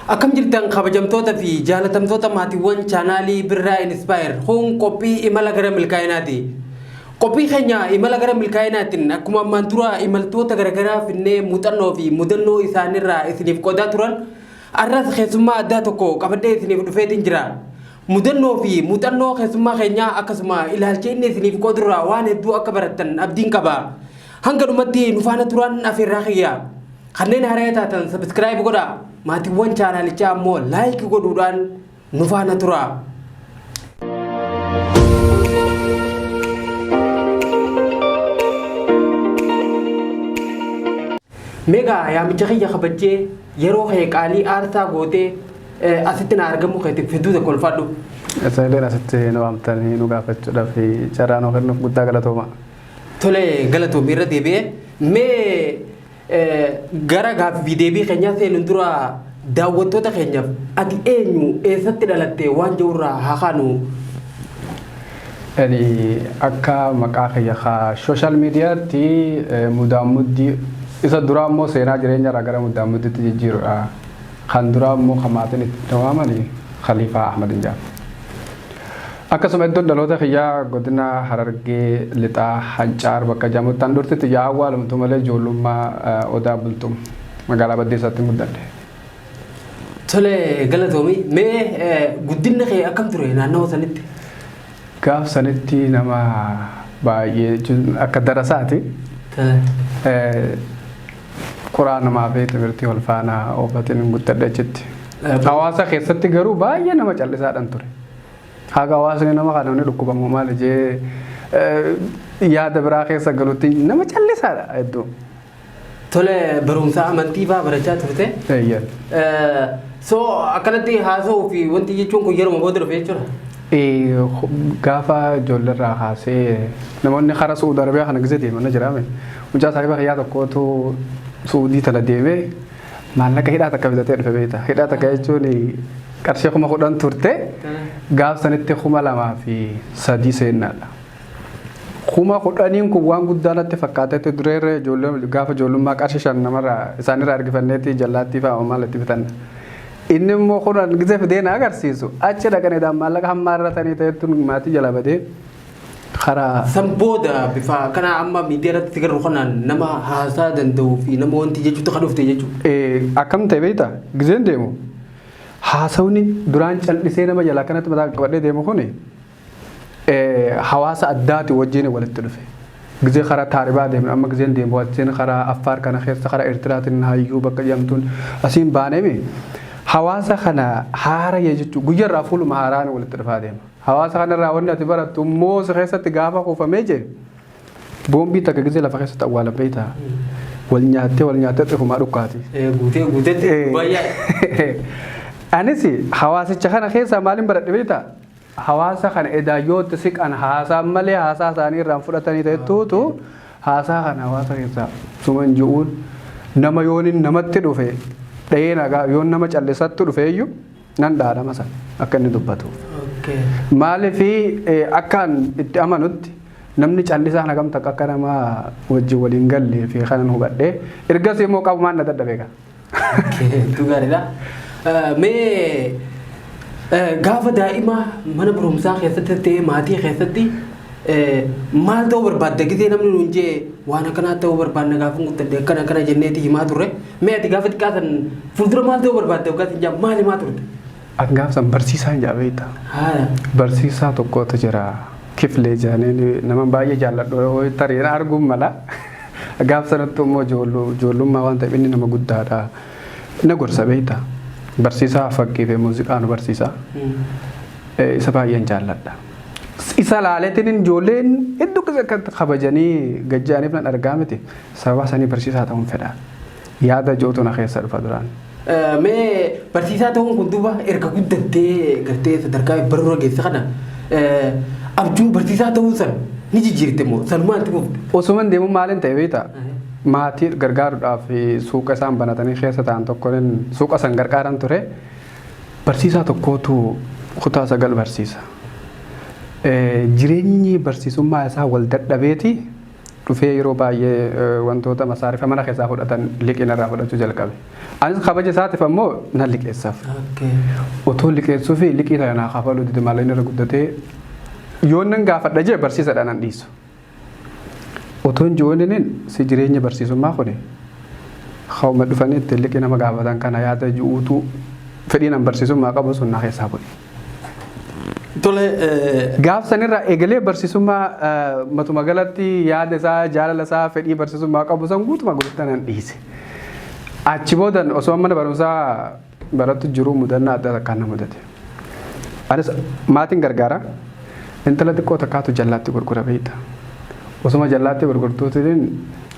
Akkam jirtan kabajamtoota fi jaalatamtoota maatiiwwan chaanaalii Birraa Inspire kun qophii imala gara milkaa'inaati. Qophii keenya imala gara milkaa'inaatiin akkuma ammaan dura imaltoota garaagaraa finnee muuxannoo fi mudannoo isaanirraa isiniif qodaa turan arras keessummaa addaa tokko qabadhee isiniif dhufeetiin jira. Mudannoo fi muuxannoo keessummaa keenyaa akkasuma ilaalcha inni isiniif qoodurraa waan hedduu akka barattan abdiin qaba. Hanga dhumatti nu faana turan afeerraa kiyya. Kanneen haaraa taatan subscribe godhaa. Maatiiwwan chaanaalichaa ammoo like godhuudhaan nu faana turaa. Meegaa yaamicha kiyya kabajjee yeroo kee qaalii aarsaa gootee asitti na argamuu keetiif hedduu tokko ulfaadhu. Isaaleen asitti nu waamtanii nu gaafachuudhaaf carraa nu kennuuf guddaa galatooma. Tole galatoomii irra deebi'ee mee gara gaaffii deebii keenyaa seenuun dura daawwattoota keenyaaf ati eenyu eessatti dhalatte waan jirurraa haa kaanu. Ani akka maqaa kiyya kaa social miidiyaatti mudaamuddii isa duraa immoo seenaa jireenya irraa gara mudaamuddiitti jijjiirudha. Kan duraa immoo kan maatiin itti waamani Khaliifaa Ahmad Injaaf. Akkasuma iddoon dhaloota kiyyaa godina Harargee Lixaa Hancaar bakka jedhamutti handhuurti xiyyaa awwaalamtu malee ijoollummaa Odaa Bultum magaalaa Baddeessaatti guddadhe. Tole galatoomi mee guddinni kee akkam ture naannawa sanitti? Gaaf sanitti nama baay'ee akka darasaati. Quraanamaa fi timirtii wal faana oofatiin guddadhe achitti. Hawaasa keessatti garuu baay'ee nama callisaadhaan ture. Haga hawaasni nama kana ni dhukkubamu maal jee yaada biraa keessa galutti nama callisaadha hedduu. Tole barumsa amantii fa'aa barachaa turte. Eeyyan. So akkanatti haasa'uu fi wanti jechuun kun yeruma booda dhufe jechuudha. Gaafa ijoolleerraa kaasee namoonni karaa Su'uud Arabiyaa kana gisee deeman na jiraame. Mucaa saahiba kiyyaa tokkootu Su'uudii tana deemee maallaqa hidhaa takka bitatee dhufe beekta. Hidhaa takka jechuun qarshii 10,000 turte gaaf sanitti 2003 seennaadha. 10,000n kun waan guddaa natti fakkaatetti dureerra ijoollee gaafa ijoollummaa qarshii 5 namarraa isaanirraa argifanneetti jallaattii fa'aa maal itti bitanna. Inni immoo kunan gise fidee na agarsiisu achi dhaqanii maallaqa hamma irratanii ta'ettuun maatii jala badee karaa. San booda bifa kana amma miidiyaa irratti si garuu kanaan nama haasaa danda'uu fi nama wanti jechuutti kan dhufte jechuudha. Akkam ta'e beektaa giseen deemu haasawni duraan callisee nama jalaa kanatti mataa qabadhee deemu kuni hawaasa addaati wajjin walitti dhufe. Gisee karaa Taaribaa deemnu amma giseen deemu wajjin karaa Affaar kana keessa karaa Eertiraatiin hayyuu bakka jedhamtuun asiin baaneemi. Hawaasa kana haara jechuun guyyaarraa fuuluma haaraan walitti dhufaa deema. Hawaasa kanarraa wanni ati barattu immoo si keessatti gaafa kuufamee jee boombii takka gisee lafa keessatti awwaalan beektaa. Wal nyaattee wal nyaattee xifumaa dhukkaati. Guutee guuteetti baay'ee. Anis hawaasicha kana keessaa maaliin baradhe beektaa? Hawaasa kana edaa yootti siqan haasaan malee haasaa isaanii irraan fudhatanii ta'ettuutu haasaa kana hawaasa keessaa suman ji'uun nama yoonin namatti dhufe dhahee nagaa yoon nama callisatti dhufe iyyuu nan dhaadhama sana akka inni dubbatuuf. Maaliif akkaan itti amanutti namni callisaan hagam takka akka nama wajjin waliin gallee fi kanan hubadhee ergasii immoo qabumaan na dadhabe egaa. Hedduu gaariidha. Mee gaafa daa'ima mana barumsaa keessatti ta'ee maatii keessatti maal ta'uu barbaadda gisee namni nuun jee waan akkanaa ta'uu barbaadna gaafa guddadhe akkana akkana jenneeti himaa turre. Mee ati gaafa xiqqaa san fuuldura maal ta'uu barbaadda waggaa sin jaa maal himaa turte? An gaaf san barsiisaan jaa beektaa. Barsiisaa tokkotu jira. Kiflee jedhanii nama baay'ee jaalladhu tarii na arguun mala. Gaaf sanatti immoo ijoollummaa waan ta'eef inni nama guddaadha. Na gorsa beektaa. Barsiisaa fakkii fi muuziqaa nu barsiisa. Isa baay'een jaalladha. Isa laaleetiin ijoolleen hedduu akka kabajanii gajjaaniif nan argaa miti. Sababa sanii barsiisaa ta'uun fedha. Yaada ijootu na keessa dhufa duraan. Mee barsiisaa ta'uun kun duuba erga guddattee gartee sadarkaa barnoota geesse kana abjuu barsiisaa ta'uu san ni jijjiirte moo sanumaan itti fufte? Osuman deemu maaliin ta'e beektaa? Maatii gargaaruudhaaf suuqa isaan banatanii keessa ta'an tokkoon suuqa san gargaaran ture. Barsiisaa tokkootu kutaa 9 barsiisa. Jireenyi barsiisummaa isaa wal dadhabeeti Dhufee yeroo baay'ee wantoota masaarifa mana keessaa fudhatan liqii narraa fudhachuu jalqabe. Anis kabaja isaatiif ammoo nan liqeessaaf. Otoo liqeessuu fi liqii tana naa kafaluu dide maallaqni irra guddatee yoon nan gaafadha jee barsiisadha nan dhiisu. Otoo hin ji'ooniniin si jireenya barsiisummaa kuni hawma dhufanii ittiin liqii nama gaafatan kana yaada ji'uutu fedhiin an barsiisummaa qabu sun na keessaa bu'e. Tole. Gaaf sanirraa eegalee barsiisummaa matuma galatti yaada isaa jaalala isaa fedhii barsiisummaa qabu san guutuma guututti nan dhiise. Achi boodan osoo mana barumsaa barattu jiruu mudannaa adda takkaan na mudate. Anis maatiin gargaara. Intala xiqqoo takkaatu jallaatti gurgura beekta. Osuma jallaatti gurgurtuutiin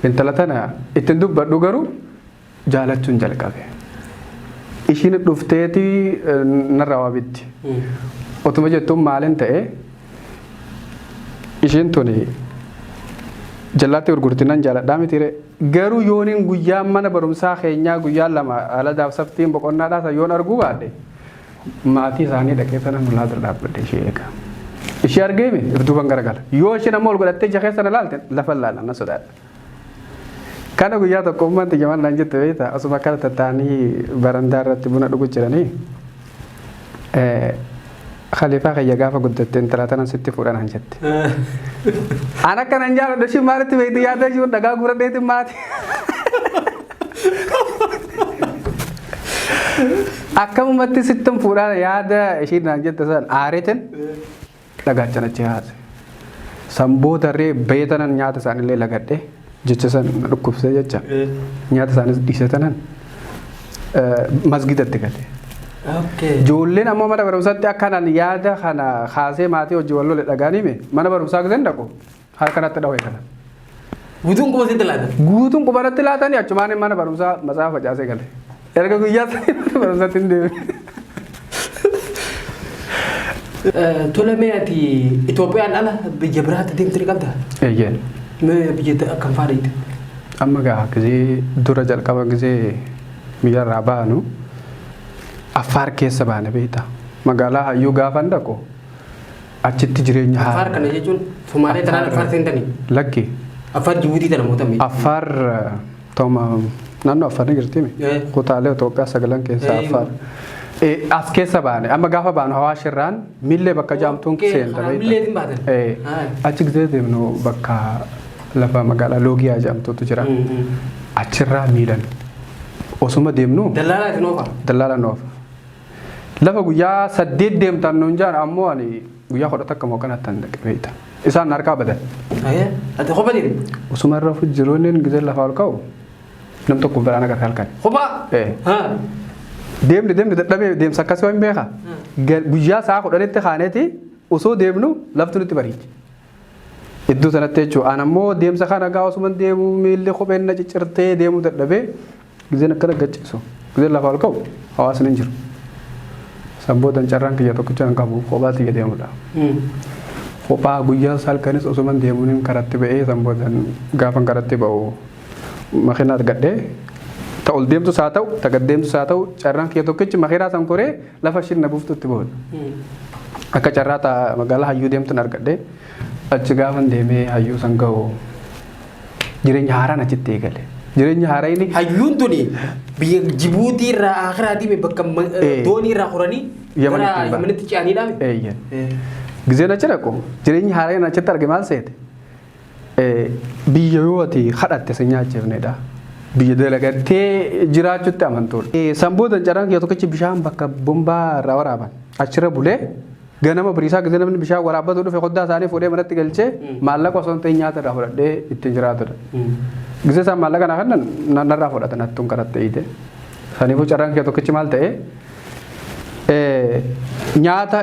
intala tana ittiin dubbadhu garuu jaalachuun jalqabe. Ishiin dhufteeti narraa waa bitti. Otuma jettuun maalin ta'e ishiin tuni jallaatti gurgurti nan jaaladhaa miti. Garuu yooniin guyyaa mana barumsaa keenyaa guyyaa lama aladaaf saftiin boqonnaadhaa yoon arguu baadhe maatii isaanii dhaqee sana nulaa dura dhaabbadhe ishee eega. Ishee argeemi if duuban garagala. Yoo isheen ammoo ol godhattee ija keessa na laalte lafa laala na sodaadha. Kana guyyaa tokko uummanni jamaan naan jette beektaa osuma akkana tattaanii barandaa irratti buna dhugu jiranii Khaliifaa kiyya gaafa guddatte intala tanan sitti fuudha naan jette. An akka nan jaaladhu ishii maalitti beekti yaada ishii dhagaa guuradheetiin maati. Akkamumatti sittin fuudhaa yaada ishii naan jette san aareetin dhagaacha achi haase. San boodarree beetanan nyaata isaanillee lagadhe jecha san na dhukkubsee jecha nyaata isaanis dhiise tanan masgidatti gale. Ijoolleen ammoo mana barumsaatti akkanaan yaada kana kaasee maatii hojii wal lole dhagaanii hime mana barumsaa giseen dhaqu harka natti dhawee kana. Guutuun quba sitti laatan. Guutuun quba natti laatanii achumaan mana barumsaa matsaafa facaasee gale. Erga guyyaa sanii mana barumsaatti hin deemne. Tole mee ati Itoophiyaan ala biyya biraatti deemte ni qabdaa? Eeyyeen. Mee biyya akkam fa'aa deemte? Amma gaa gisee dura jalqaba gisee biyyarraa baanu Affaar keessa baane beektaa. Magaalaa Hayyuu gaafan dhaqu achitti jireenya Affaar haaraa. kana jechuun Sumaalee tanaan Affaar seentanii? Lakki. Affaar Jibuutii tana mootamee. Affaar tooma naannoo Affaar ni jirti mi? Kutaalee Itoophiyaa sagalan keessaa Affaar. As keessa baane amma gaafa baanu Hawaash irraan Millee bakka jaamtuun seenta karaa beektaa. Milleetiin baatan. Achi gisee deemnu bakka lafa magaalaa Loogiyaa jedhamtutu jira. Achirraa miilan osuma deemnu Dallaalaa isin oofa. Dallaala noofa. Lafa guyyaa 8 deemtan nuun jaan ammoo ani guyyaa 11 moo kanatti an dhaqe beekta. Isaan na harkaa badan. Ati kopha deemte? Osuma irra jiruun gisee lafaa ol ka'u nam tokko biraan agarra halkan. Kophaa? Eh. Deemni deemni dadhabee deemsa akkasii waan beekaa. Guyyaa sa'a 10tti kaaneeti osoo deemnu lafti nutti bariiti. Iddoo sanatti jechuudha. An ammoo deemsa kana gaa osuman deemu miilli kopheen na ciccirtee deemuu dadhabee gizeen akkana gacciisu. Gizeen lafaa ol ka'u hawaasni hin jiru. San boodan carraan kiyya tokkicha hin qabu kophaa tiyya deemudha. Kophaa guyyaa halkanis osuman deemuun karatti ba'ee san boodan gaafan karatti ba'u makiinaa argadhee ta ol deemtus haa ta'u ta gad deemtus haa ta'u carraan kiyya tokkichi makiinaa san koree lafa ishiin na buuftutti ba'udha. Akka carraa ta magaalaa hayyuu deemtun argadhe achi gaafan deemee hayyuu san ga'u jireenya haaraan achitti eegale. Jireenya haaraa inni Hayyuun tuni biyya Jibuutii irraa akhiraa deeme bakka doonii irraa koranii Yamanitti gara hin baane. Yamanitti ce'aniidha. Eeyyan. Gizeen achi dhaqu jireenya haaraan achitti arge maal seete? Biyya yoo ati kadhatte si nyaachifnedha. Biyya dalagattee jiraachutti amantuudha. San booda carraan kiyya tokkichi bishaan bakka bombaa irraa waraaban achirra bulee ganama bariisaa gisee namni bishaan waraabbatu dhufe koddaa isaanii fuudhee manatti galchee maallaqa osoo hin ta'in nyaata irraa fudhadhee ittiin jiraatudha. Gisee isaan maallaqa naa kennan narraa fudhatan hattuun karatti eeyite. Saniifuu carraan kiyya tokkichi maal ta'e nyaata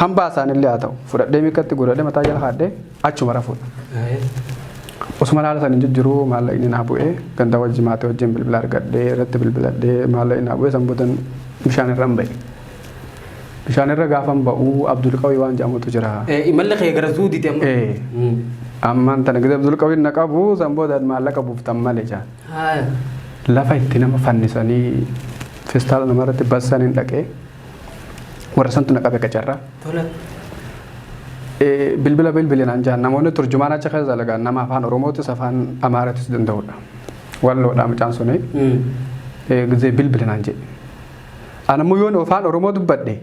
hambaa isaanillee haa ta'u fudhadhee miikkatti guuradhee mataa jala kaadhee achuma rafuudha. Osuma haala san hin jijjiiruu maallaqni naa bu'ee ganda wajji maatii wajjin bilbila argadhee irratti bilbiladhee maallaqni naa bu'ee san boodan bishaan irra hin ba'e. Bishaan irra gaafan ba'uu Abdul Qawii waan jedhamutu jira. Imalli kee gara Suudiiti amma. Ammaan tana gizee Abdul Qawiin na qabu san booda maallaqa buuftan malee jaan. Lafa itti nama fannisanii festaala namarratti bassan hin dhaqee warra santu na qabe qacarraa. Tola. Bilbila bilbilinaan jaan namoonni turjumaan achi keessa dalagan nama afaan Oromootis afaan Amaaratis danda'udha. Walloodha mucaan suni. Gizee bilbilinaan jedhe. Anammoo yoon afaan Oromoo dubbadhe,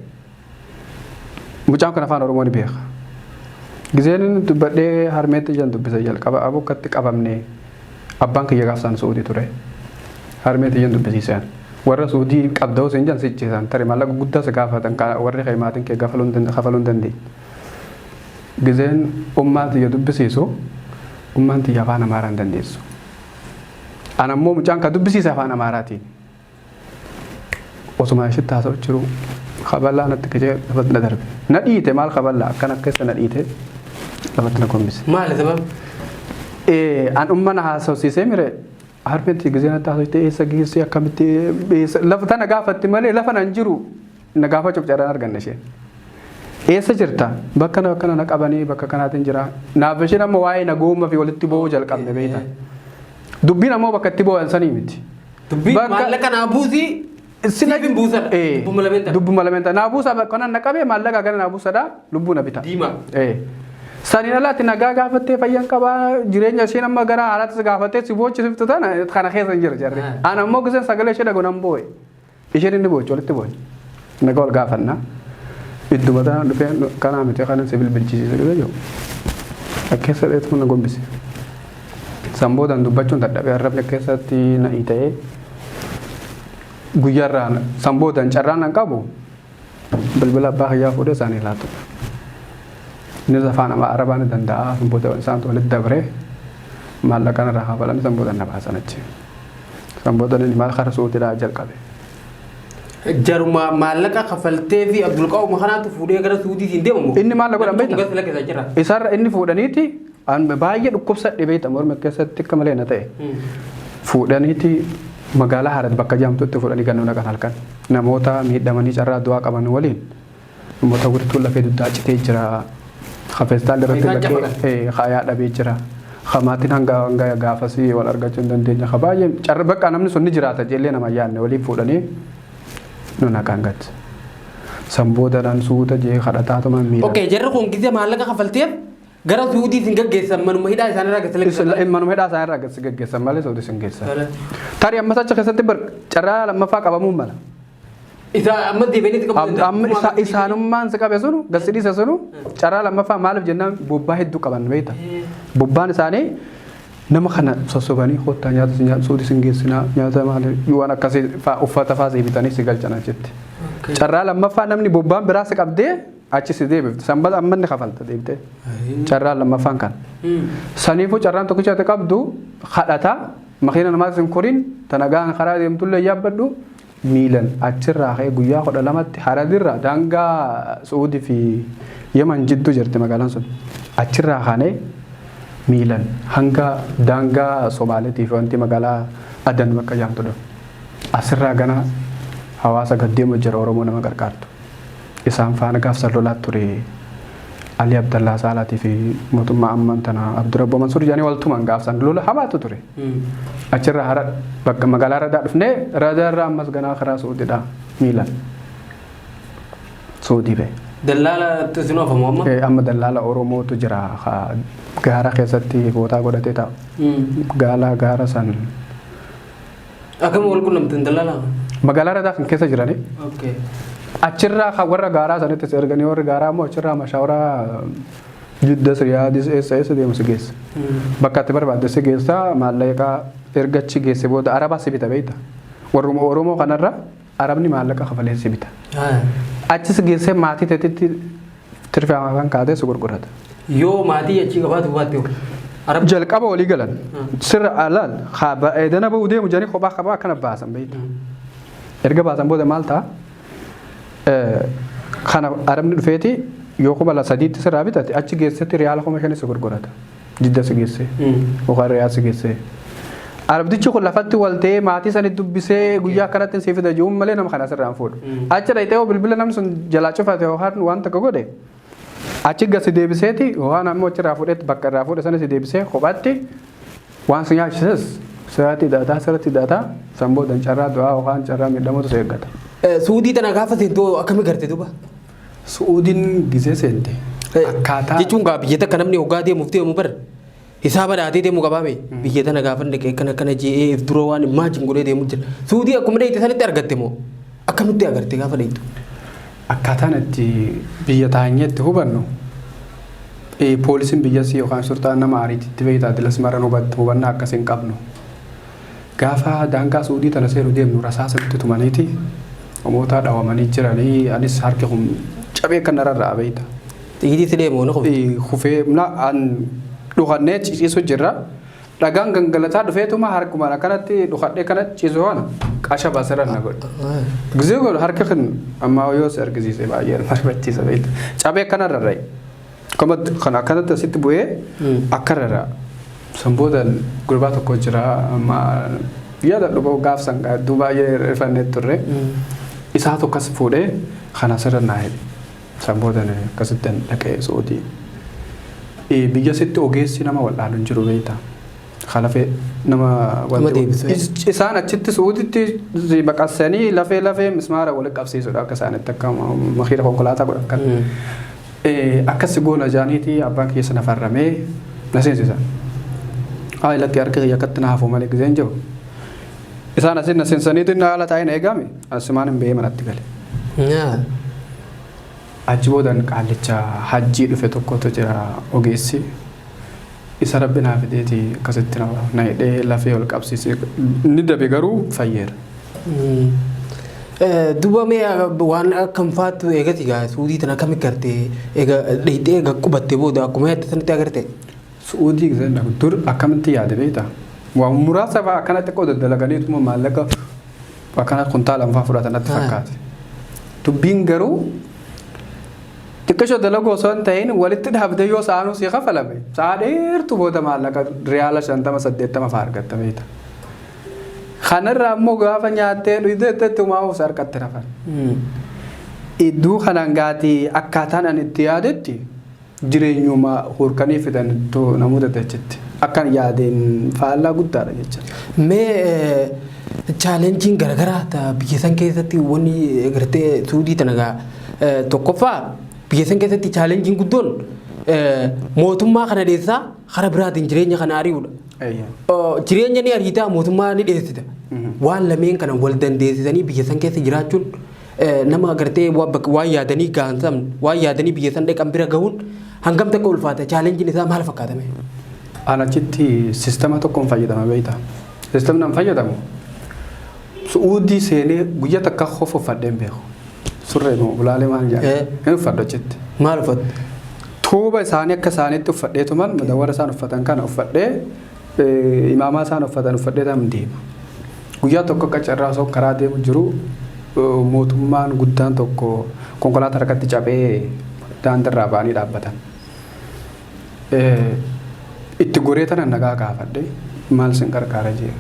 mucaan kun afaan Oromoo ni beeka. Gizeen inni dubbadhee harmeetti ijaan dubbisa jalqaba abukkatti qabamne, abbaan kiyya gaafsaan Suudii ture. Harmeetti ijaan dubbisiisan. Warra Suudii qabda osoo hin jaan sichiisan, tarii maallaqa guddaa si gaafatan, warri kee maatiin kee kafaluu hin dandeenye. Gizeen ummaan tiyya dubbisiisu, ummaan tiyya afaan Amaaraa hin dandeessu. Anammoo mucaan ka dubbisiise afaan Amaaraatiin. Osuma ishitti haasa'u jiru kaballaa natti qicee lafatti na darbe. Na dhiite, maal kaballaa akkana keessa na dhiite, lafatti na gombise. Maali sabab? An umma na haasofsiisee mire, harmeetti gizee natti haasofte, eessa geessee, akkamitti, eessa lafa tana gaafatti malee lafa nan jiru na gaafachuuf carraan arganne isheen. Eessa jirta? Bakka na akkana na qabanii bakka kanaatiin jira. Naaf isheen amma waa'ee nagooma fi walitti boo'uu jalqabne beekta. Dubbiin ammoo bakka itti boo'an sanii miti. Dubbiin maallaqa naa buusii, siif hin buusadha. Dubbuma lameen ta'a. Dubbuma lameen ta'a. Naa buusa, bakka kana na qabee maallaqa kana naa buusadha, lubbuu na bita. Diimaa. Saniin alaatti nagaa gaafattee fayyan qabaa, jireenya isheen amma gara haalaatti gaafattee si boochisiftu tana kana keessa hin jiru jarri. Ana ammoo giseen sagalee ishee dhagu nan boo'e. Isheen inni boochu, walitti boo'e. Nagaa wal gaafanna. Idduma tana dhufee kanaa miti kanan si bilbilchisiise gisee jiru. Akkeessa dheetu na gombise. San boodaan dubbachuun dadhabee, arrabni keessatti na ta'ee guyyaarraa san boodaan carraan nan qabu bilbila abbaa kiyyaa fuudhee isaanii laatu. Innis afaan Arabaa ni danda'a. San booda isaantu walitti dabree maallaqa irraa kafalan, san booda na baasan achi. San booda inni maal kara Suudiidhaa jalqabe. Jaruma maallaqa kafaltee fi Abdulqaawuma kanaatu fuudhee gara Suudii siin deemamu. Inni maal godhan beektaa? Gas lakkisa jira. Isarra inni fuudhaniiti, an baay'ee dhukkubsadhe beekta, morma keessatti akka malee na ta'e. Fuudhaniiti magaalaa Harat bakka jedhamtutti fuudhanii gannoo naqan, halkan. Namoota miidhamanii carraa du'aa qaban waliin, namoota wirtuu lafee dugdaa citee jira. Feestaal irratti Isaan bakkee hayaa dhabee jira. Hamaatiin hanga hanga gaafasii wal argachuu hin dandeenye. Ka baay'ee carra bakka namni sun ni jiraata jeellee nama yaadne waliin fuudhanii nu naqan gad. San boodadhaan suuta jee kadhataatuma miidhama. Okay, jarri kun gisee maallaqa kafalteef gara Suudii siin gaggeessan, manuma hidhaa isaanirraa gadi lakkisan. Manuma hidhaa isaanirraa gad gaggeessan malee Suudii sin geessan. Tarii ammas achi keessatti carraa lammaffaa qabamuu mala. Isa amma deebianii qabu. Amma isaanummaan si qabe sunu gad si dhiise sunu carraa lammaffaa, maaliif jennaan bobbaa hedduu qaban beekta. Bobbaan isaanii nama kana sossobanii, kottaa nyaata Suudii sin geessinaa, nyaata maali waan akkasii uffata fa'aa si bitanii si galchan achitti. Carraa lammaffaa namni bobbaan biraa si qabdee achi si deebifte, sanbata amma inni kafalta deebitee. Carraa lammaffaan kan. Saniifuu carraan tokkicha ati qabdu kadhataa, makiina namaas hin korin, tanagaan karaa deemtullee yaabbadhu, miilan achirraa ka'ee guyyaa 12tti Haradirraa, daangaa Suudii fi Yemen jidduu jirti magaalaan sun. Achirraa kaanee miilan hanga daangaa Somaaliitii fi wanti magaalaa Adan bakka jedhamtu dhufe. Asirraa gana hawaasa gaddeemu jira, Oromoo nama gargaartu. Isaan faana gaafsan lolaa ture. Ali Abdallaa Saalaatii fi mootummaa ammaan tana Abdurabbo Mansuur jedhanii wal tuman, gaafsan lola hamaatu ture. Achirraa hara bakka magaalaa Radaa dhufnee, Radaarraa ammas ganaa karaa Suudiidha miilan. Suudii ba'e. Dallaala isin oofamu amma? Amma dallaala Oromootu jira, gaara keessatti bootaa godhatee taa'u. Gaala gaara san. Akkam wal qunnamtan dallaala? Magaalaa Radaa kan keessa jirani. Achirraa kan warra gaaraa sanittis erganii, warri gaaraa immoo achirraa mashaawaraa Jiddas, Riyaadis, eessa eessa deemu si geessa. Bakka itti barbaadde si geessa, maallaqa erga achi geesse booda Arabaa si bita beekta. Warruma Oromoo kanarra Arabni maallaqa kafalee si bita. Achi si geessee maatii teetitti tirfii afaan kaatee si gurgurata. Yoo maatii achii qabaatu baatte hoo? Jalqaba walii galan. Sirra alaal edana bahuu deemu jedhanii kophaa kophaa akkana baasan beekta. Erga baasan booda maal ta'a? Kana Arabni dhufeeti yoo 3000tti sirraa bitate, achi geessetti riyaala 5000 si gurgurata. Jidda si geessee. Yookaan Riyaad si geessee. Arabtichi kun lafatti wal ta'ee maatii sani dubbisee guyyaa akkanatti si fida jiruun malee nama kana asirraa hin fuudhu. Achi dhaqxee yoo bilbila namni sun jalaa cufate yookaan waan tokko godhe, achi gasi deebiseeti yookaan ammoo achirraa fuudheetti bakka irraa fuudhe sana si deebisee kophaatti waan si nyaachises sirratti hidhataa, sirratti hidhataa, san boodan carraa du'aa yookaan carraa miidhamuutu si eeggata. Suudii tana gaafa seentu akkami garte duuba? Su'uudiin gisee seente. Akkaataa Jechuun gaa biyya takka namni hoggaa deemuuf deemu bar hisaaba dhaatee deemu qabaame biyya tana gaafa dhaqee akkana akkana je'ee if dura waan imagine godhee deemu jira. Suudii akkuma dheeyte sanitti argatte moo akkamitti agarte gaafa dheeytu? Akkaataan itti biyya taanyeetti hubannu, poolisiin biyyasii yookaan surtaan nama ariititti beektaa dilas maran hubannaa akkas hin qabnu. Gaafa daangaa Suudii tana seenu deemnu rasaasa nutti tumaniiti namoota dhawamanii jiranii, anis harki kun cabee kan nararraa beekta. Xiyitii si deemu ni qofti. Kufee na an dhukannee ciciisu jirra. Dhagaan gangalataa dhufeetuma harkumaan akkanatti dhukadhee kana ciisu kana qasha basirra na godhe. Gisee godhu harki kun amma yoo si argisiise baay'ee nama rifachiisa beekta. Cabee akkana rarra'e. Akkuma kan akkanatti asitti bu'ee akka rarra'a. San booda gurbaa tokko jira, amma yaada dhuba gaaf san hedduu baay'ee rifannee turre. Isaa tokkos fuudhee kana asirra naa hidhe. San booda akkasitti dhaqee Suudii. Biyya sitti ogeessi nama wal'aanu hin jiru beektaa. Lafee nama Nama deebisu. Isaan achitti Suuditti baqassanii lafee lafee mismaara walitti qabsiisudha akka isaanitti, akka makiina konkolaataa godhan kan. Akkas goona jaaniiti abbaan keessa na farramee na seensisan. Haa, lakki, harki kiyya akkatti na hafu malee giseen jiru. Isaan asin na seensaniitu inni haala taa'ee na eegame asumaan hin ba'ee manatti gale. Achi boodan qaallicha hajjii dhufe tokkotu jira, ogeessi. Isa rabbi naa fideeti akkasitti na hidhee lafee ol qabsiisee inni dabe garuu fayyeera. Duuba mee waan akkam faattu eegati gaa Suudii tana akkamitti gartee eega dheeyxee eega qubatte booda akkuma yaadde sanitti agarte? Su'uudii giseen dhaqu dur akkamitti yaade beektaa? Waan muraasa fa'aa akkana xiqqoo daddalaganiituma maallaqa akkana kuntaalaan fa'aa fudhatan natti fakkaate. Dubbiin garuu xiqqishoo dalaguu osoo hin ta'in walitti dhaabdee yoo sa'aanuu sii kafalame sa'a dheertuu booda maallaqa riyaala 50 80 fa'aa argatta beekta. Kanarraa immoo gaafa nyaattee dhugdee umaa'uuf harkatti rafan. Iddoo kanaan gaatii akkaataan ani itti yaadetti jireenyuma hurkanii fidan iddoo namoota achitti. Akkan yaadeen faallaa guddaadha jecha. Mee challengeiin garaagaraa biyya san keessatti wanni gartee Suudii tana gaa tokkoffaa biyya san keessatti challengeiin guddoon mootummaa kana dheessaa karaa biraatiin jireenya kana ari'uudha. Jireenya ni ariitaa, mootummaa ni dheessita. Waan lameen kana wal dandeessisanii biyya san keessa jiraachuun nama gartee waan yaadanii gahansan waan yaadanii biyya san dhaqan bira gahuun hangam takka ulfaata? Challengeiin isaa maal fakkaatame? An achitti systema tokkoon fayyadama beektaa. Systemni an fayyadamu Su'uudii seenee guyyaa takka qofa uffadhee hin beeku. Surree moo bulaalee maal jedhama? Hin uffadhu achitti. Maal uffatte? Tuuba isaanii akka isaaniitti uffadheetuman madawwara isaan uffatan kana uffadhee, imaamaa isaan uffatan uffadhee tam deema. Guyyaa tokko akka carraa osoo karaa deemu jiru mootummaan guddaan tokko konkolaataa harkatti cabee daandiirraa ba'anii dhaabbatan. Itti goree tana nagaa gaafadhe, maal sin gargaara jee.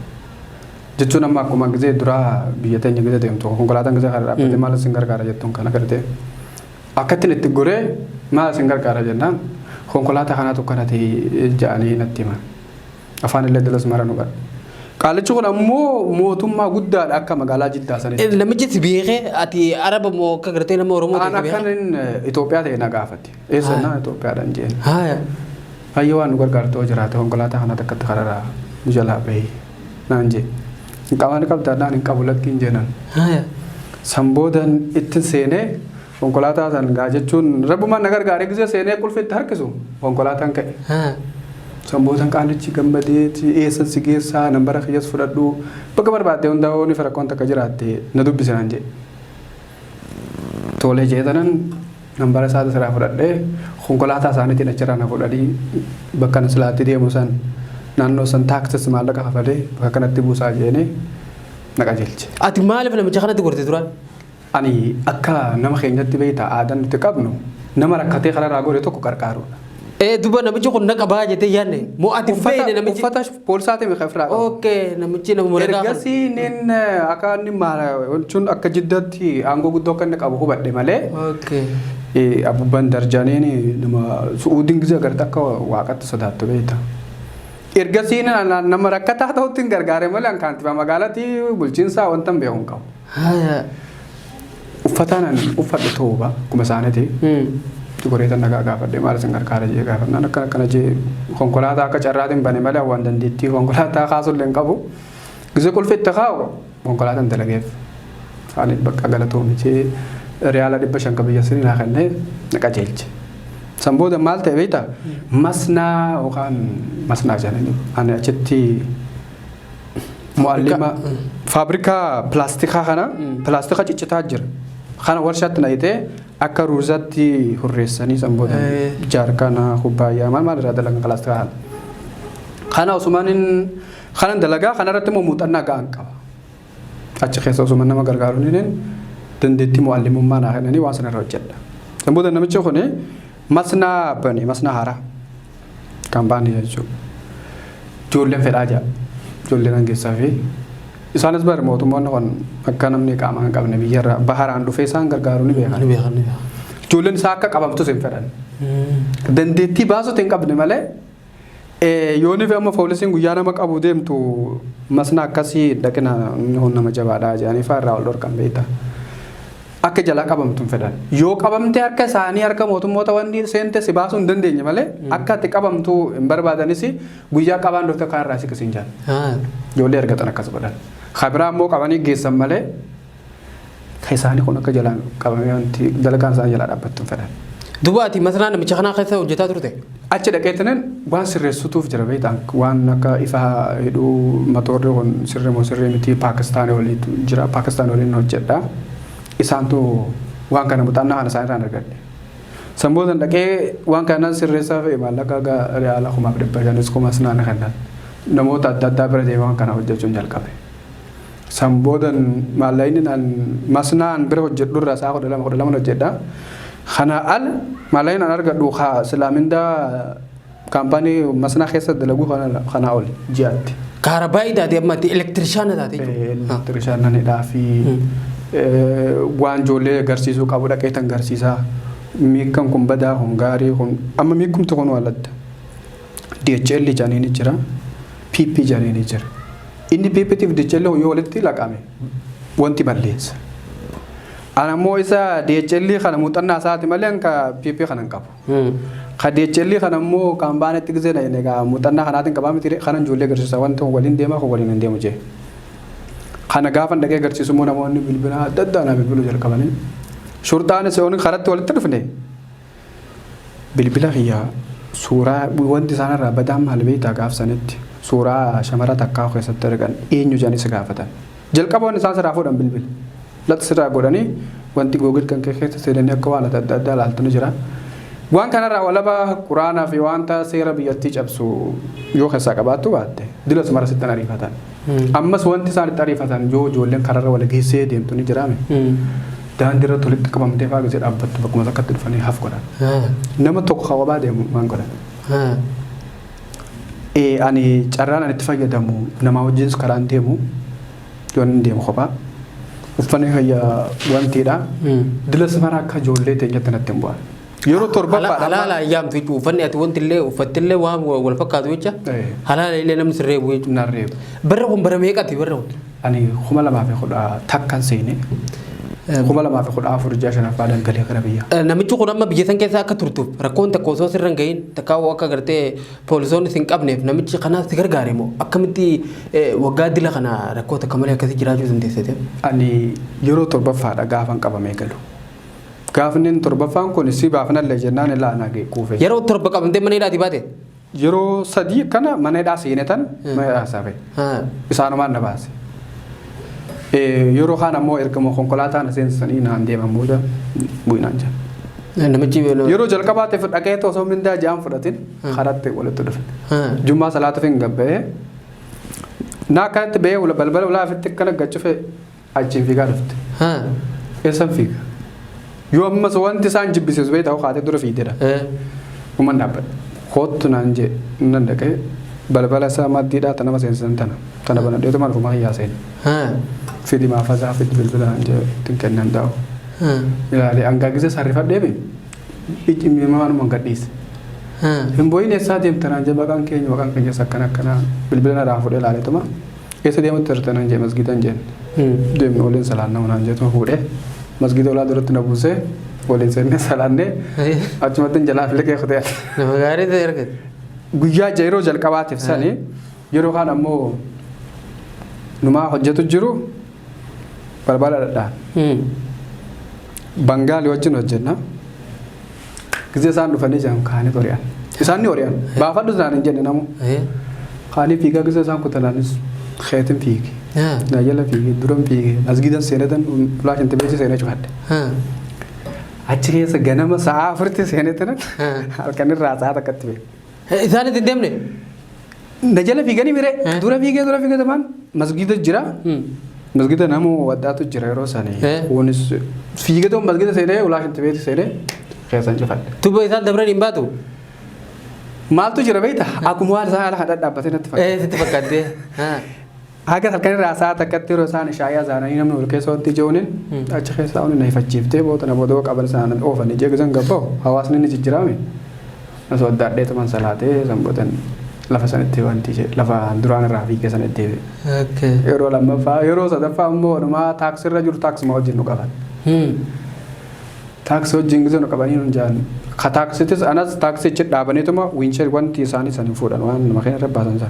Jechuun amma akkuma gisee duraa biyya teenya gisee deemtu konkolaataan gisee karaa dhaabbate maal sin gargaara jettuun kana gartee. Akkattiin itti goree maal sin gargaara jennaan konkolaataa kanaatu akkanatti ja'anii natti himan. Afaan illee dalas mara nu godha. Qaalichi kun ammoo mootummaa guddaadha akka magaalaa Jiddaa sanitti. Namichi si beekee ati Araba moo akka gartee nama Oromoo An ta'e si akkan beekee? inni Itoophiyaa ta'e na gaafate. Eessa naa Itoophiyaadhaan jeen. Haaya. Hayyoo, waan nu gargaartu yoo jiraate konkolaataa kana takkatti kararraa nu jalaa bahi naan jee. Hin qabaan qabdaa naan hin qabu lakkiin jeenan. Haaya. San boodan itti seenee konkolaataa san gaa jechuun rabbumaan na gargaaree gisee seenee qulfi itti harkisu konkolaataan ka'e. Haaya. San boodan qaalichi gammadee eessan si geessaa, nambara kiyyas fudhadhu, bakka barbaadde hundaa ni rakkoon takka jiraatte na dubbisi naan jee. Tolee jeetanan nambara isaa siraa fudhadhee konkolaataa isaaniitiin achirraa na fudhanii bakka na silaatti deemu san naannoo san taaksis maallaqa kafalee bakka kanatti buusaa jeenee na qajeelche. Ati maaliif namicha kanatti gorte duraan? Ani akka nama keenyatti beektaa aadaan nuti qabnu nama rakkatee kararraa gore tokko qarqaaruudha. Ee, duba namichi kun na qabaa jettee yaadne moo ati hin beekne namichi? Uffata poolisaati mi ofirraa qabu. Okay, namichi nama ragaa kana. Ergasii nin akka inni jechuun akka Jiddaatti aangoo guddoo akka inni qabu hubadhe malee Abbaan Darjaaniin nama Su'uudiin gisee agarte akka waaqatti sodaattu beekta. Ergasii nama rakkataa ta'utti hin gargaare malee an kaantibaa magaalatti bulchiinsaa wanta hin beeku hin qabu. Haaya. Uffataan ani uffadhu ta'uuba akkuma isaaniiti. Goreetan nagaa gaafadhe, maal isin gargaara jee gaafannaan, akkana akkana jee, konkolaataa akka carraatiin bane malee waan dandeettii konkolaataa kaasullee hin qabu. Gisee qulfii itti kaa'u konkolaataan dalageef. Ani bakka galatoomi jee, riyaala 500 ka biyya sinii naa kennee na qajeelche. San booda maal ta'e beektaa? Masnaa yookaan masnaa jedhanii ani achitti mu'allima faabrikaa pilaastikaa kana, pilaastika ciccitaa jira. Kana warshaatti naqitee akka ruuzaatti hurreessanii, san booda jaarkaana, kubbaayyaa, maal maal irraa dalagan pilaastikaa kana. Kana osumaan kanan dalagaa kanarratti immoo muuxannaa ga'an qaba. Achi keessa osuma nama gargaaru niin dandeettii mu'allimummaa naa kennanii waan sana irra hojjedha. San booda namichi kuni masnaa bane, masnaa haaraa kan baane jechuudha. Ijoolleen fedhaa jira. Ijoolleen hangeessaa fi isaanis bari mootummoonni kun akka namni qaama hin qabne biyyarra baharaan dhufee isaan gargaaru ni beekan. Ni beekan, ni beekan. Ijoolleen isaa akka qabamtus hin fedhan. Dandeettii baasuutti hin qabne malee, yoonii fi amma poolisiin guyyaa nama qabu deemtu masna akkasii dhaqina, inni kun nama jabaadha jedhanii fa'aa irraa ol dhorkan beekta. Akka jalaa qabamtu hin fedhan. Yoo qabamte harka isaanii, harka mootummoota wanni seente si baasuu hin dandeenye malee, akka ati qabamtu hin barbaadanis, guyyaa qabaan dhufte akka irraa si qisiin jaan. Ijoollee argatan akkas godhan. Kabiraa immoo qabanii geessan malee, ka isaanii kun akka jalaan qabamee wanti dalagaan isaanii jalaa dhaabbattu hin fedhan. Duuba ati masnaa namicha kanaa keessa hojjetaa turte? Achi dhaqeetinin waan sirreessutuuf jira beektaa, waan akka ifa hidhuu, matoorri kun sirrii moo sirrii miti, Paakistaan waliitu jira, Paakistaan waliin hojjedha. Isaantu waan kana muuxannaa kana isaan irraan argadhe. San booda dhaqee waan kana sirreessaa fe'e, maallaqa riyaala 1500s kumas naan kennan. Namoota adda addaa bira deemee waan kana hojjechuun jalqabe. San booda maallaqni naan masnaan bira hojjedhu irraa sa'a 12 12 hojjedha. Kana al maallaqni naan argadhu haa silaa mindaa kaampaanii masnaa keessa dalaguu kana ol ji'aatti. Kaarabaayii taate, amma ati elektirishaana taate jechuudha. Elektirishaananidhaa fi waan ijoollee agarsiisuu qabu dhaqeetan agarsiisaa. Miikkan kun badaa, kun gaarii, kun amma miikumti kun waan adda. DHL jedhanii jira. PP jedhanii jira. Inni PP tiif DHL yoo walitti laqame wanti balleessa. Ana immoo isa DHL kana muuxannaa isaati malee ka PP kana hin qabu. Ka DHL kana immoo kan baanetti gisee na egaa muuxannaa kanaatiin qabaa miti, kana ijoollee agarsiisa, wanti kun waliin deema, kun waliin hin deemu jee. Kana gaafa dhaqee agarsiisu immoo namoonni bilbila adda addaa na bilbiluu jalqabanii. Shurxaanis yoon karatti walitti dhufne bilbila kiyya suuraa wanti isaan irraa badaan maal beektaa, gaaf sanitti suuraa shamara takkaa keessatti argan, eenyu jedhanii si gaafatan. Jalqaba wanti isaan sirraa fuudhan bilbila. Laxa sirraa godhanii wanti Google kan kee keessa seenanii akka waan adda addaa ilaaltu jira. Waan kanarraa walaba quraanaa fi wanta seera biyyattii cabsu yoo keessaa qabaattu baatte dila sumara sitti ariifatan. Ammas wanti isaan itti ariifatan yoo ijoolleen kararra wal geessee deemtu ni jiraame. Daandii irratti walitti qabamtee fa'aa gisee dhaabbattu bakkuma takkatti dhufanii haf godhan. Nama tokko kababaa deemu waan godhan. Ani carraan ani itti fayyadamu nama wajjinis karaan deemu yoon hin deemu kophaa. Uffanni fayyaa wantiidha. Dila safara akka ijoollee teenyatti natti hin bu'an. Yeroo torbaffaadha. Halaala ayyaamtu jechuudha. Uffanni ati wanti illee uffatti illee waan wal fakkaatu jecha. Halaala illee namni sirree bu'u jechuudha. Narreebu. Barra kun bara meeqati barra kun? Ani 2011n seene. 2014 ji'a shanaffaa dhangalee gara biyyaa. Namichi kun amma biyya san keessa akka turtuuf rakkoon takka osoo sirra hin gahin, takka akka gartee poolisoonni si hin qabneef namichi kanaaf si gargaare moo akkamitti waggaa dila kana rakkoo takka malee akkasii jiraachuu dandeessite? Ani yeroo torbaffaadha gaafan qabamee galu. Gaafni torbaffaan kun si baafnallee jennaan ilaa ana kuufe. Yeroo torba qabamtee mana hidhaatii baate? Yeroo sadii kana mana hidhaa seene, tan mana hidhaa safe. Isaanumaan na baase. Yeroo kaan ammoo ergama konkolaataa na seensisanii naan deeman booda bu'inaan jira. Namichi Yeroo jalqabaatiif dhaqee osoo mindaa ja'an fudhatin karatti walitti dhufne. Jummaa salaatuuf hin gabba'ee. Na akkanatti ba'ee balbala ulaa ofitti akkana gachufe, achiin fiigaa dhufte. Eessan fiiga? Yoo ammas wanti isaan jibbisiisu beektaa kaatee dura fiigdedha. Uuman dhaabbadhe. Kootu naan jee, nan dhaqee balbala isaa maddiidhaa tana nama seensisan tana. Tana banadheetu maal kuma kiyyaa seene. Fidi maafazaa, fidi bilbila naan jee, ittiin kennan daa'u. Ilaalee hangaa gisee sarrifadhee iji waanuma gadhiise. Hin boo'in, eessaa deemta naan jee, maqaan keenya, maqaan keenyas akkana akkana, bilbila narraa fuudhee ilaaleetuma. Eessa deematti turte naan jee, masgiidan jeen. Deemnu waliin salaannaa naan jeetuma fuudhee. Masgiida olaa duratti na buusee waliin seennee salaannee achumatti jalaa filiqee kutee. Nama gaarii ta'e argate. Guyyaa yeroo jalqabaatiif sani yeroo kaan ammoo numaa hojjetu jiru balbala dhadhaan. Bangaalii wajjin hojjenna. Gizee isaan dhufanii jiran kaanii ori'an. Isaan ni ori'an. Baafadhu isaan hin jenne namu. Kaanii fiigaa gizee isaan kutalaanis keetin fiigi. Na jala fiigi duran fiigi masgiidan seenetan ulaa shinti seenee cufadhe. Achi keessa ganama sa'a 4tti seenetan halkan irraa sa'a takkatti beeku. Isaan itti hin deemne? Na jala fiiganii mire dura fiigee dura fiigee tamaan masgiida jira. Masgiida namoo waddaatu jira yeroo sanii. Kunis fiigee ta'u masgiida seenee ulaa shinti seenee keessan cufadhe. Tuba isaan dabran hin baatu? Maaltu jira beektaa? Akkuma waan isaan ala kan dhaabbatee natti fakkaata. Sitti fakkaattee. Haga halkan irraa sa'a takkatti yeroo isaan shaayaa isaanii namni ol keessa wanti jiruun achi keessaa wanti na ifachiiftee booda na booda qaban isaan oofanii jeeqisan gabba'u hawaasni ni jijjiirame. Osoo adda tuman salaatee sanbootan lafa sanitti wanti lafa duraan irraa fiigee sanitti deebi'e. Yeroo lammaffaa yeroo sadaffaa immoo walumaa taaksirra jiru taaksima wajjin nu qaban. Taaksii wajjin gisee nu qabanii nu jaan. Ka taaksitis anas taaksichi dhaabaniituma wiincheer wanti isaanii san hin fuudhan waan nama keenya irra baasan san.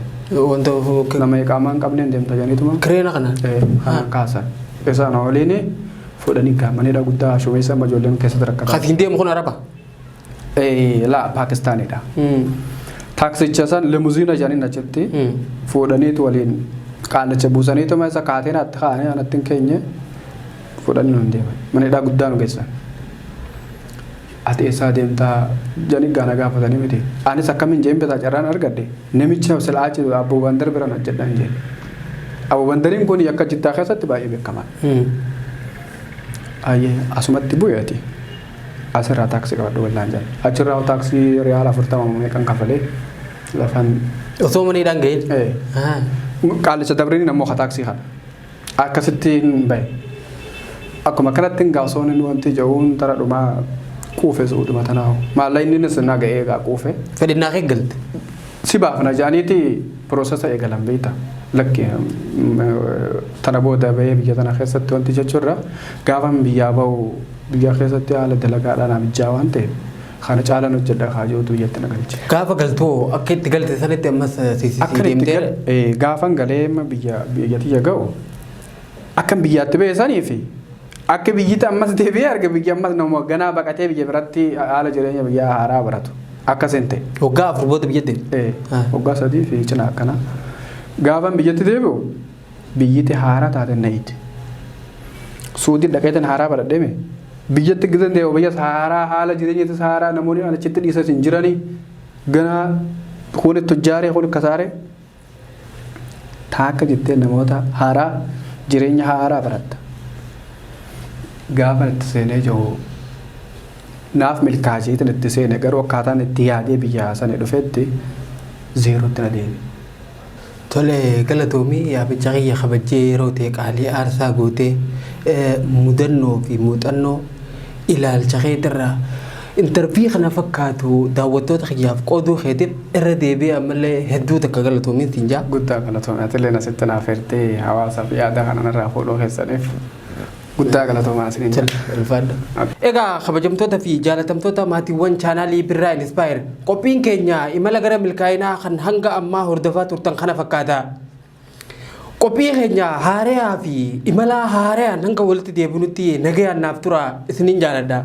Wanta Nama iqaamaa hin qabneen deemta jedhaniituma. Kireena kana. Kanaan kaasan. Isaan waliin fuudhanii gaamaniidha guddaa shubeessa amma ijoolleen keessatti rakkatan. Katiin deemu kun Araba. Laa Paakistaanidha. Taaksicha san limuziina jedhaniin achitti fuudhaniitu waliin qaalacha buusaniituma isa kaateen atti kaa'anii anatti hin keenye fuudhanii nu hin deeman. Mana hidhaa guddaa nu geessan. Ati eessaa deemtaa jedhanii gaana gaafatanii miti. Anis akkamiin jeen bitaa carraan argadhe namicha silaa achi Abbuu Bandar biraan hojjedhaan jeen. Abbuu Bandariin kun yakka Jiddaa keessatti baay'ee beekamaadha. Ayyee asumatti bu'e ati. Asirraa taaksii qabadhu wallaan jedhan. Achirraa taaksii riyaala 40 meeqan kafalee lafan. Osoo mana hidhaan gahin. Qaalicha dabriin ammoo taaksii kana. Akkasitti hin bahe. Akkuma kanatti hin gaafsoon inni wanti jedhuun tara dhumaa quufe suudhuma tanaahu. Maallaqni innis na ga'ee egaa quufe. Fedhinnaa kee galte. Si baafna jedhaniiti piroosesa eegalan beekta. Lakki tana booda bahee biyya tana keessatti wanti jechuurra gaafa biyyaa bahu biyya keessatti haala dalagaadhaan abijaa waan ta'eef kana caalaan hojjedha kaajootu biyyatti na galche. Gaafa galtoo akka itti galte sanitti ammas si deemtee. Gaafan galee biyya biyya tiyya ga'u akkam biyyaatti ba'e sanii fi akka biyyitti ammas deebi'ee arga biyya ammas nama ganaa baqatee biyya biratti haala jireenya biyyaa haaraa baratu akkas hin ta'e. Waggaa 4 booda biyya deemte. Waggaa 3 fi cina akkana. Gaafan biyyatti deebi'u biyyatti haaraa taate na hiite. Suudii dhaqeetan haaraa baradheeme biyyatti gizan deebi'u biyya haaraa haala jireenyattis haaraa namoonni achitti dhiisas hin jiranii ganaa kun tujjaaree kun kasaaree taakka jettee namoota haaraa jireenya haaraa baratta. Gaafa itti seenee jiru naaf milkaajeetiin itti seene garuu akkaataan itti yaadee biyya sana dhufetti zeerootti na deebi. Tole galatoomii yaabicha kiyya kabajjee yeroo ta'e qaalii aarsaa gootee mudannoo fi muuxannoo ilaalcha keetirraa intarvii kana fakkaatu daawwattoota kiyyaaf qooduu keetiif irra deebi'ee ammallee hedduu takka galatoomiin siin jaa. Guddaa galatoomii atillee asitti naaf eertee hawaasaaf yaada kana irraa fuudhuu keessaniif guddaa galatoomaa isiniin jira. Egaa kabajamtoota fi jaalatamtoota maatiiwwan chaanaalii Birraa Inspire qophiin keenya imala gara milkaa'inaa kan hanga ammaa hordofaa turtan kana fakkaata. Qophii keenya haaraa fi imala haaraan hanga walitti deebinutti nagayaan naaf tura isiniin jaaladha.